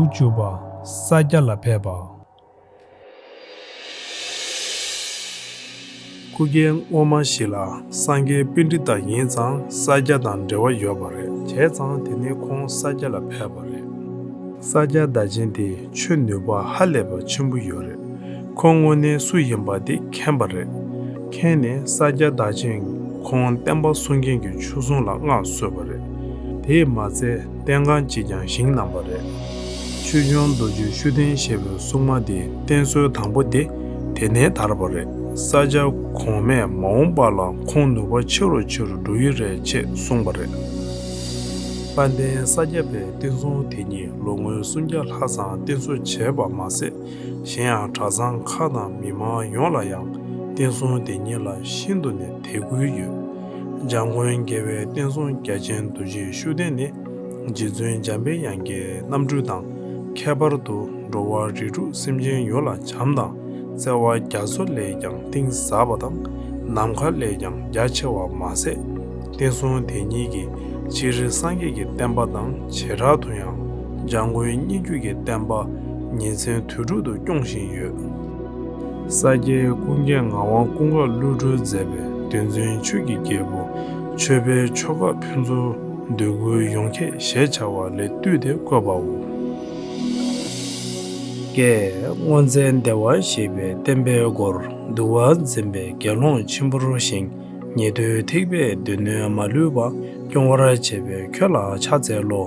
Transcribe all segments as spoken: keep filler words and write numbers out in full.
བཅུ་པ། ས་སྐྱ་ལ་ཕེབས་པ། སྐུ་སྐྱེ་སྔོན་མ་ཞིག་ལ་སངས་རྒྱས་པཎྜི་ཏ་ཡིན་ཙང་ས་སྐྱ་དང་འབྲེལ་བ་ཡོད་པ་རེད། བྱས་ཙང་དེ་ནས་ཁོང་ས་སྐྱ་ལ་ཕེབས་པ་རེད། ས་སྐྱ་བདག་ཆེན་དེ་ཆོས་ནུས་པ་ཧ་ལས་པ་ཆེན་པོ་ཡོད་རེད། ཁོང་དངོས་གནས་སུ་ཡིན་པ་དེ་མཁྱེན་པ་རེད། མཁྱེན་ནས་ས་སྐྱ་བདག་ཆེན་ཁོང་བསྟན་པ་སྲུང་མཁན་གྱི་ཆོས་སྲུང་ལ་མངའ་གསོལ་བ་རེད། དེས་མ་ཚད་བསྟན་ཁང་གཅིག་ཀྱང་བཞེངས་གནང་བ་རེད། ཆོས་སྐྱོང་རྡོ་རྗེ་ཤུགས་ལྡན་ཞེས་པའི་སྲུང་མ་དེ་བསྟེན་གསོལ་དང་པོ་དེ་དེ་ནས་དར་བ་རེད། ས་སྐྱ་གོང་མས་མ་འོངས་པ་ལ་ཁོང་ནུས་པ་ཆེ་རུ་ཆེ་རུ་འགྲོ་ཡི་རེད་ཅེས་གསུངས་པ་རེད། དཔལ་ལྡན་ས་སྐྱ་པའི་བསྟན་སྲུང་དེ་ཉིད་ལོ་ངོ་སུམ་བརྒྱ་ལྷག་ཙམ་བསྟེན་གསོལ་བྱས་པ་མ་ཟད། གཞན་ཡང་གྲྭ་ཚང་ཁག་དང་མི་མང་ཡོངས་ལ་ཡང་བསྟན་སྲུང་དེ་ཉིད་ལ་ཤིན་ཏུ་ནས་དད་གུས་ཡོད། འཇམ་མགོན་རྒྱལ་བའི་བསྟན་སྲུང་རྒྱ་ཆེན་རྡོ་རྗེ་ཤུགས་ལྡན་ནི། རྗེ་བཙུན་འཇམ་དཔལ་དབྱངས་ཀྱི་རྣམ་སྤྲུལ་དང་། ཁྱད་པར་དུ་འགྲོ་བ་རིགས་དྲུག་སེམས་ཅན་ཡོངས་ལ་བྱམས་དང་བརྩེ་བ་རྒྱ་མཚོ་ལས་ཀྱང་གཏིང་ཟབ་པ་དང་། ནམ་མཁའ་ལས་ཀྱང་རྒྱ་ཆེ་བ་མ་ཟད། བསྟན་སྲུང་དེ་ཉིད་ཀྱིས་སྤྱིར་སངས་རྒྱས་ཀྱི་བསྟན་པ་དང་བྱེ་བྲག་ཏུ་ཡང་འཇམ་མགོན་སྙན་བརྒྱུད་ཀྱི་བསྟན་པ་ཉིན་མཚན་དུས་དྲུག་ཏུ་སྐྱོང་བཞིན་ཡོད། ས་སྐྱའི་ཀུན་མཁྱེན་ངག་དབང་ཀུན་དགའ་བློ་གྲོས་མཛད་པའི་བདེན་རྫུན་ཆོས་ཀྱི་རྒྱལ་པོ། ཆོས་པའི་ཆོ་ག་ཕུན་ཚོགས་འདོད་དགུའི་ཡོངས་ཁྱབ་ཞེས་བྱ་བ་ལས་བཏུས་ཏེ་བཀོད་པའོ། ཀྱེ། སྔོ་ཚལ་བདེ་བར་གཤེགས་པའི་བསྟན་པའི་སྒོར། འདུལ་བ་འཛིན་པའི་དགེ་སློང་ཆེན་པོར་བཞེངས། ཉན་ཐོས་ཐེག་པའི་སྡེ་སྣོད་མ་ལུས་པ། སྐྱོང་བར་བྱེད་པའི་ཁྱོད་ལ་ཕྱག་འཚལ་ལོ།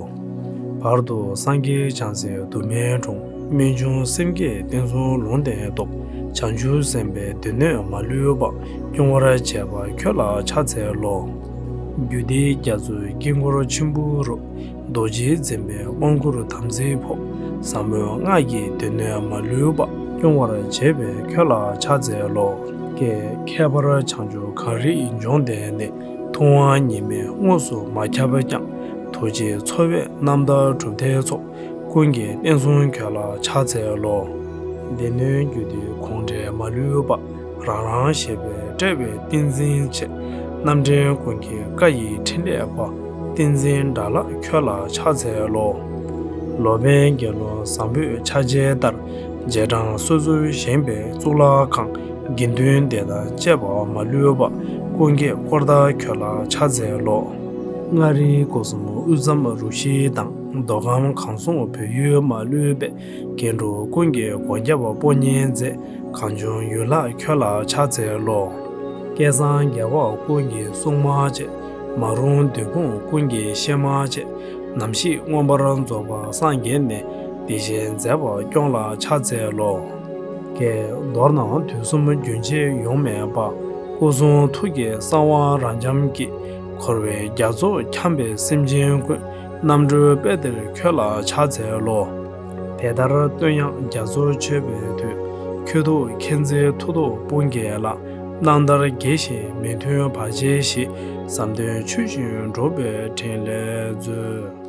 བར་དུ་སངས་རྒྱས་བྱང་སེམས་དུ་མའི་དྲུང་། རྨད་བྱུང་སེམས་བསྐྱེད་བསྟན་སྲུང་ལུང་བསྟན་སྟོབས། བྱང་ཆུབ་སེམས་དཔའི་སྡེ་སྣོད་མ་ལུས་པ། སྐྱོང་བར་བྱེད་པ་ཁྱོད་ལ་ཕྱག་འཚལ་ལོ། རྒྱུད་སྡེ་རྒྱ་མཚོའི་དཀྱིལ་འཁོར་ཆེན་པོ་རུ། རྡོ་རྗེ་འཛིན་པའི་དབང་བསྐུར་དམ་ཚིག་ཕོབ། ཟབ་མོའི་སྔགས་ཀྱི་སྡེ་སྣོད་མ་ལུས་པ། སྐྱོང་བར་བྱེད་པའི་ཁྱོད་ལ་ཕྱག་འཚལ་ལོ། ཀྱེ། ཁྱད་པར་བྱང་ཆུབ་གངས་རིའི་ལྗོངས་འདི་ནས། ཐུབ་དབང་ཉི་མས་དངོས་སུ་མ་ཁྱབ་ཀྱང་། ཐུགས་རྗེའི་ཚོགས་དཔེ་རྣམ་དག་གྲུབ་མཐའི་ཚོགས། ཀུན་གྱི་བསྟན་སྲུང་ཁྱོད་ལ་ཕྱག་འཚལ་ལོ། སྡེ་སྣོད་རྒྱུད་སྡེ་གུང་བྲལ་མ་ལུས་པ། རང་རང་བཞེད་པའི་དཔྲལ་བའི་ཏིང་འཛིན་ཆེ། རྣམ་འདྲེན་ཀུན་གྱི་བཀའ་ཡི་ཕྲིན་ལས་པ། ཏིང་འཛིན་དགྲ་ལྷ་ཁྱོད་ལ་ཕྱག་འཚལ་ལོ། ལོ་པཎ་དགེ་སློང་བཟང་པོས་ཕྱག་རྗེས་ལྟར། རྗེས་འབྲང་སོ་སོར་བཞེངས་པའི་གཙུག་ལག་ཁང་། དགེ་འདུན་སྡེ་དང་བཅས་པ་མ་ལུས་པ། ཀུན་ཁྱབ་དཀོར་དར་ཁྱོད་ལ་ཕྱག་འཚལ་ལོ། མངའ་རིས་སྒོ་གསུམ་དབུས་གཙང་རུ་བཞི་དང་། མདོ་ཁམས་གངས་གསུམ་བོད་ཡུལ་མ་ལུས་པའི། མཁས་གྲུབ་ཀུན་གྱི་སྒོ་བརྒྱ་པ་དཔོན་གཉེར་མཛད། གངས་ལྗོངས་ཡུལ་ལྷ་ཁྱོད་ལ་ཕྱག་འཚལ་ལོ། བསྐལ་བཟང་རྒྱལ་བ་ཀུན་གྱི་སྲུང་མ་ཆེ། མ་རུངས་བདུད་དཔུང་ཀུན་གྱི་གཤེད་མ་ཆེ། ནམ་ཞིག་མངོན་པར་རྫོགས་པར་སངས་རྒྱས་ནས། དེ་བཞིན་མཛད་པ་སྐྱོང་ལ་ཕྱག་འཚལ་ལོ། ཀྱེ། མདོར་ན་དུས་གསུམ་རྒྱུན་ཆད་ཡོང་མེད་པ། སྐུ་གསུང་ཐུགས་ཀྱི་གསང་བ་རབ་འབྱམས་ཀྱིས། འཁོར་བའི་རྒྱ་མཚོ་འཁྱམས་པའི་སེམས་ཅན་ཀུན། རྣམ་གྲོལ་དཔལ་དེར་ཁྱོད་ལ་ཕྱག་འཚལ་ལོ། དེ་ལྟར་བསྟོད་དབྱངས་རྒྱ་མཚོ་མཆོད་པའི་མཐུས། ཁྱོད་ཐུགས་མཁྱེན་བརྩེ་མཐུ་སྟོབས་དཔུང་གིས་ལ། སྣང་མཐར་དགྱེས་ཤིང་མི་མཐུན་བར་ཆད་ཞི། བསམ་དོན་ཆོས་བཞིན་འགྲུབ་པའི་ཕྲིན་ལས་མཛོད།